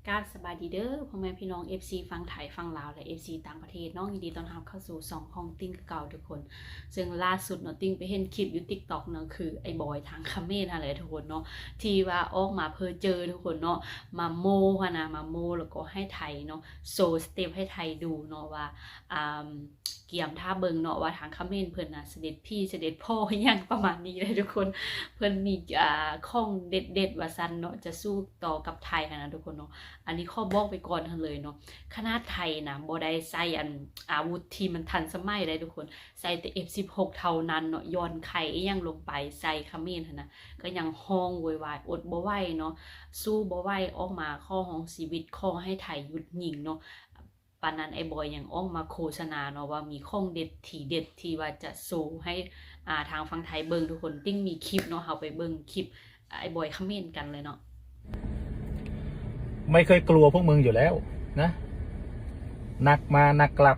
ກາບສະບາຍດີເດີ ພໍ່ແມ່ພີ່ນ້ອງ ເອັຟຊີ ຝັ່ງໄທ ຝັ່ງລາວ ແລະ ເອັຟຊີ ຕ່າງປະເທດເນາະ. ຍິນດີຕ້ອນຮັບເຂົ້າສູ່ຊ່ອງຂອງຕິ່ງຄືເກົ່າທຸກຄົນ. ເຊິ່ງລ່າສຸດເນາະ ຕິ່ງໄປເຫັນຄລິບຢູ່ TikTok ເນາະ ຄືໄອ້ບອຍທາງຂະເໝນຫັ້ນແຫຼະທຸກຄົນເນາະ ທີ່ວ່າອອກມາເພີ້ເຈີທຸກຄົນເນາະ ມາໂມ້ຫັ້ນນະ ມາໂມ້ ແລ້ວກໍໃຫ້ໄທເນາະ ໂຊສະເຕັບໃຫ້ໄທດູເນາະວ່າ ອ່າ ກຽມຖ້າເບິ່ງເນາະວ່າທາງຂະເໝນເພິ່ນນະ ສະເດັດພີ່ສະເດັດພໍ່ ອີ່ຫຍັງປະມານນີ້ເດ້ທຸກຄົນ. ເພິ່ນມີ ອ່າ ຂອງເດັດໆ ວ່າຊັ້ນເນາະ ຈະສູ້ຕໍ່ກັບໄທຫັ້ນນະທຸກຄົນເນາະ. ອັນນີ້ຂໍບອກໄປກ່ອນຫັ້ນເລີຍເນາະ ຂະໜາດໄທນະບໍ່ໄດ້ໃຊ້ອັນ ອາວຸດທີ່ມັນທັນສະໄໝໃດ໋ທຸກຄົນ ໃຊ້ແຕ່ ເອັຟສິບຫົກ ເທົ່ານັ້ນເນາະ ຢ່ອນໄຄອີ່ຫຍັງລົງໄປໃສ່ຂະເໝນຫັ້ນນະ ກໍຍັງຮ້ອງໂວຍວາຍ ອົດບໍ່ໄຫວເນາະ ສູ້ບໍ່ໄຫວ ອອກມາຂໍຮ້ອງຊີວິດ ຂໍໃຫ້ໄທຢຸດຍິງເນາະ. ປານນັ້ນໄອ້ບອຍຍັງອອກມາໂຄສະນາເນາະ ວ່າມີຂອງເດັດທີເດັດທີ່ວ່າຈະໂຊໃຫ້ ອ່າ ທາງຝັ່ງໄທເບິ່ງທຸກຄົນ. ຕິ່ງມີຄລິບເນາະ ເຮົາໄປເບິ່ງຄລິບໄອ້ບອຍຂະເໝນກັນເລີຍເນາະ. ไม่เคยกลัวพวกมึงอยู่แล้วนะ หนักมาหนักกลับ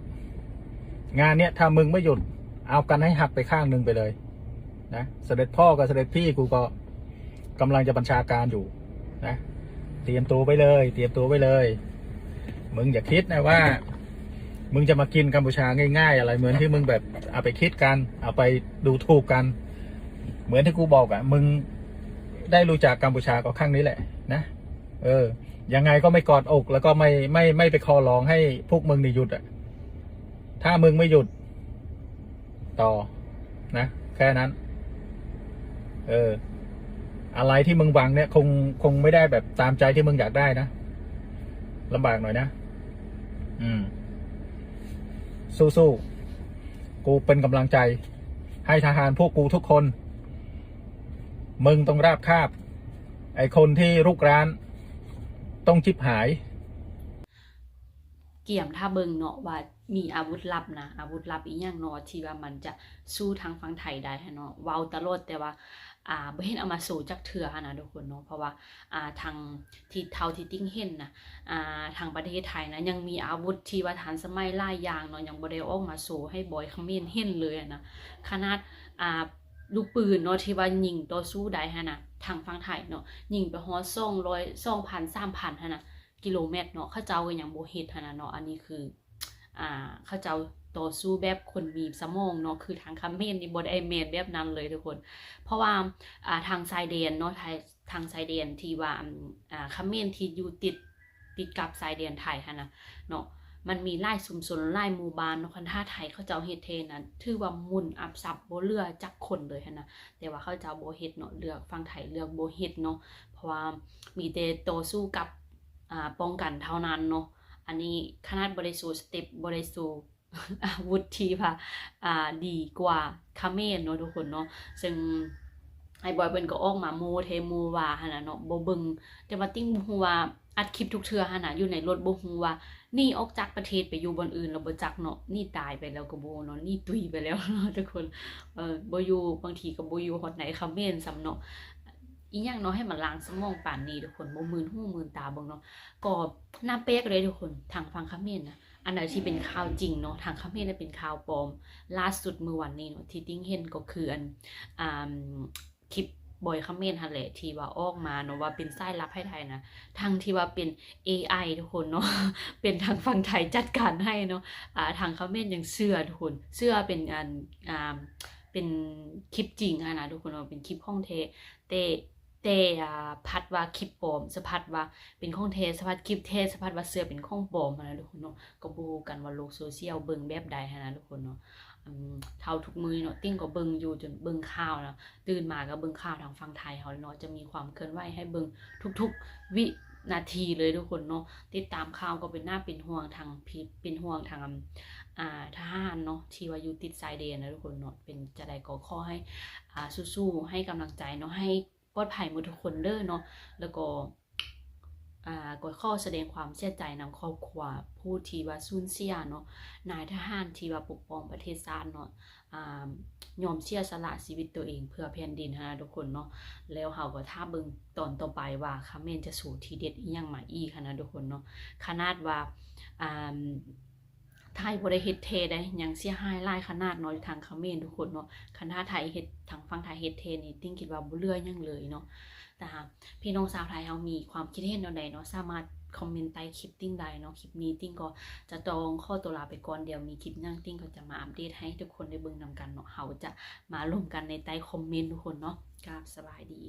งานเนี้ยถ้ามึงไม่หยุด เอากันให้หักไปข้างหนึ่งไปเลยนะ เสด็จพ่อกับเสด็จพี่กูก็กำลังจะบัญชาการอยู่นะ เตรียมตัวไว้เลย เตรียมตัวไว้เลย มึงอย่าคิดนะว่า มึงจะมากินกัมพูชาง่ายๆอะไร เหมือนที่มึงแบบเอาไปคิดกัน เอาไปดูถูกกัน เหมือนที่กูบอกอะ มึงได้รู้จักกัมพูชาก็ครั้งนี้แหละนะ เออ ยังไงก็ไม่กอดอก แล้วก็ไม่ ไม่ ไม่ไปขอร้องให้พวกมึงนี่หยุดอะ ถ้ามึงไม่หยุดต่อนะ แค่นั้น เออ อะไรที่มึงหวังเนี่ย คง คงไม่ได้แบบตามใจที่มึงอยากได้นะ ลำบากหน่อยนะ อืม สู้ๆ กูเป็นกำลังใจให้ทหารพวกกูทุกคน มึงต้องราบคาบ ไอ้คนที่รุกรานต้องชิบหาย ກຽມຖ້າເບິ່ງເນາະວ່າມີອາວຸດລັບນະ ອາວຸດລັບອີ່ຫຍັງເນາະ ທີ່ວ່າມັນຈະສູ້ທາງຝັ່ງໄທໄດ້ຫັ້ນເນາະ. ເວົ້າຕະຫຼອດ ແຕ່ວ່າ ອ່າ ບໍ່ເຫັນເອົາມາໂຊຈັກເທື່ອຫັ້ນນະທຸກຄົນເນາະ. ເພາະວ່າ ອ່າ ທາງທີ່ ເທົ່າທີ່ຕິ່ງເຫັນນະ ອ່າ ທາງປະເທດໄທນະ ຍັງມີອາວຸດທີ່ວ່າທັນສະໄໝຫຼາຍຢ່າງເນາະ ຍັງບໍ່ໄດ້ອອກມາໂຊໃຫ້ບອຍຂະເໝນເຫັນເລີຍຫັ້ນນະ. ຂະໜາດ ອ່າ ລູກປືນເນາະ ທີ່ວ່າຍິງຕໍ່ສູ້ໄດ້ຫັ້ນນະ ທາງຝັ່ງໄທເນາະ ຍິງໄປຮອດສອງຮ້ອຍ ສອງພັນ ສາມພັນຫັ້ນນະ ກິໂລແມັດເນາະ ເຂົາເຈົ້າກໍຍັງບໍ່ເຮັດຫັ້ນນະເນາະ. ອັນນີ້ຄື ອ່າ ເຂົາເຈົ້າຕໍ່ສູ້ແບບຄົນມີສະໝອງເນາະ ຄືທາງຂະເໝນນີ້ບໍ່ໄດ້ແມ່ນແບບນັ້ນເລີຍທຸກຄົນ. ເພາະວ່າ ອ່າ ທາງຊາຍແດນເນາະ ທາງຊາຍແດນທີ່ວ່າ ອັນ ອ່າ ຂະເໝນທີ່ຢູ່ຕິດ ຕິດກັບຊາຍແດນໄທຫັ້ນນະເນາະ ມັນມີຫຼາຍຊຸມຊົນ ຫຼາຍໝູ່ບ້ານເນາະ. ຄັນຖ້າໄທເຂົາເຈົ້າເຮັດແທ້ນະ ຖືວ່າໝຸ່ນອັບສັບບໍ່ເຫຼືອຈັກຄົນເລີຍຫັ້ນນະ. ແຕ່ວ່າເຂົາເຈົ້າບໍ່ເຮັດເນາະ ເລືອກ ຝັ່ງໄທເລືອກບໍ່ເຮັດເນາະ ເພາະວ່າມີແຕ່ຕໍ່ສູ້ກັບ ອ່າ ປ້ອງກັນເທົ່ານັ້ນເນາະ. ອັນນີ້ຂະໜາດບໍ່ໄດ້ໂຊສະເຕັບ ບໍ່ໄດ້ໂຊ ອາວຸດທີ່ວ່າ ອ່າ ດີກວ່າຂະເໝນເນາະທຸກຄົນເນາະ. ເຊິ່ງອ້າຍບອຍເພິ່ນກໍອອກມາໂມ້ແທ້ໂມ້ວ່າຫັ້ນນະເນາະ ບໍ່ເບິ່ງ ແຕ່ວ່າຕິ່ງບໍ່ຮູ້ວ່າອັດຄລິບທຸກເທື່ອຫັ້ນນະ ຢູ່ໃນລົດບໍ່ຮູ້ວ່າໜີອອກຈາກປະເທດໄປຢູ່ບ່ອນອື່ນແລ້ວບໍ່ຈັກເນາະ ໜີຕາຍໄປແລ້ວກໍບໍ່ເນາະ ໜີຕຸຍໄປແລ້ວເນາະທຸກຄົນ. ເອີ ບໍ່ຢູ່ ບາງທີກໍບໍ່ຢູ່ຮອດໃນຂະເໝນຊ້ຳເນາະ. ອີ່ຫຍັງເນາະ ໃຫ້ມາລ້າງສະໝອງປານນີ້ທຸກຄົນ ບໍ່ມື່ນຫູມື່ນຕາເບິ່ງເນາະ. ກໍໜ້າແປກເລີຍທຸກຄົນ ທາງຝັ່ງຂະເໝນນະ ອັນໃດທີ່ເປັນຂ່າວຈິງເນາະ ທາງຂະເໝນນະເປັນຂ່າວປອມ. ລ່າສຸດມື້ວານນີ້ເນາະ ທີ່ຕິ່ງເຫັນກໍຄືອັນ ອ່າ ຄລິບບອຍຂະເໝນຫັ້ນແຫຼະ ທີ່ວ່າອອກມາເນາະ ວ່າເປັນສາຍລັບໃຫ້ໄທນະ ທັງທີ່ວ່າເປັນເອໄອທຸກຄົນເນາະ ເປັນທາງຝັ່ງໄທຈັດການໃຫ້ເນາະ. ອ່າ ທາງຂະເໝນຍັງເຊື່ອທຸກຄົນ ເຊື່ອເປັນອັນ ອ່າ ເປັນຄລິບຈິງຫັ້ນນະທຸກຄົນເນາະ ເປັນຄລິບຂອງແທ້. ແຕ່ ແຕ່ ອ່າ ພັດວ່າຄລິບປອມ ສະພັດວ່າເປັນຂອງແທ້ ສະພັດຄລິບແທ້ ສະພັດວ່າເຊື່ອເປັນຂອງປອມຫັ້ນນະທຸກຄົນເນາະ. ກໍບໍ່ຮູ້ກັນວ່າໂລກໂຊຊຽວເບິ່ງແບບໃດຫັ້ນນະທຸກຄົນເນາະ. ອືມ ເທົ່າທຸກມື້ເນາະ ຕິ່ງກໍເບິ່ງຢູ່ ຈົນເບິ່ງຂ່າວນະ ຕື່ນມາກໍເບິ່ງຂ່າວທາງຝັ່ງໄທເຮົາເນາະ ຈະມີຄວາມເຄື່ອນໄຫວໃຫ້ເບິ່ງທຸກໆວິນາທີເລີຍທຸກຄົນເນາະ. ຕິດຕາມຂ່າວກໍເປັນໜ້າເປັນຫ່ວງທາງ ເປັນຫ່ວງທາງ ອ່າ ທະຫານເນາະ ທີ່ວ່າຢູ່ຕິດຊາຍແດນນະທຸກຄົນເນາະ. ເປັນຈັ່ງໃດກໍຂໍໃຫ້ ອ່າ ສູ້ໆ ໃຫ້ກຳລັງໃຈເນາະ ໃຫ້ ປອດໄພໝົດທຸກຄົນເດີເນາະ. ແລ້ວກໍ ອ່າ ກໍຂໍສະແດງຄວາມເສຍໃຈນຳຄອບຄົວຜູ້ທີ່ວ່າສູນເສຍເນາະ ນາຍທະຫານທີ່ວ່າປົກປ້ອງປະເທດຊາດເນາະ ອ່າ ຍອມເສຍສະຫຼະຊີວິດໂຕເອງເພື່ອແຜ່ນດິນຫັ້ນນະທຸກຄົນເນາະ. ແລ້ວເຮົາກໍຖ້າເບິ່ງຕອນຕໍ່ໄປວ່າຂະເໝນຈະໂຊທີເດັດອີ່ຫຍັງມາອີກຫັ້ນນະທຸກຄົນເນາະ. ຂະໜາດວ່າ ອ່າ ໄທບໍ່ໄດ້ເຮັດແທ້ໃດ ຍັງເສຍຫາຍຫຼາຍຂະໜາດເນາະ ທາງຂະເໝນທຸກຄົນເນາະ. ຄັນຖ້າໄທເຮັດ ທາງຝັ່ງໄທເຮັດແທ້ນີ້ ຕິ່ງຄິດວ່າບໍ່ເຫຼືອຫຍັງເລີຍເນາະ. ຖ້າຫາກພີ່ນ້ອງຊາວໄທເຮົາມີຄວາມຄິດເຫັນແນວໃດເນາະ ສາມາດຄອມເມັນໃຕ້ຄລິບຕິ່ງໄດ້ເນາະ. ຄລິບນີ້ຕິ່ງກໍຈະຕ້ອງຂໍຕົວລາໄປກ່ອນ, ດຽວມີຄລິບຫຍັງຕິ່ງກໍຈະມາອັບເດດໃຫ້ທຸກຄົນໄດ້ເບິ່ງນຳກັນເນາະ. ເຮົາຈະມາລົມກັນໃນໃຕ້ຄອມເມັນທຸກຄົນເນາະ. ກາບສະບາຍດີ.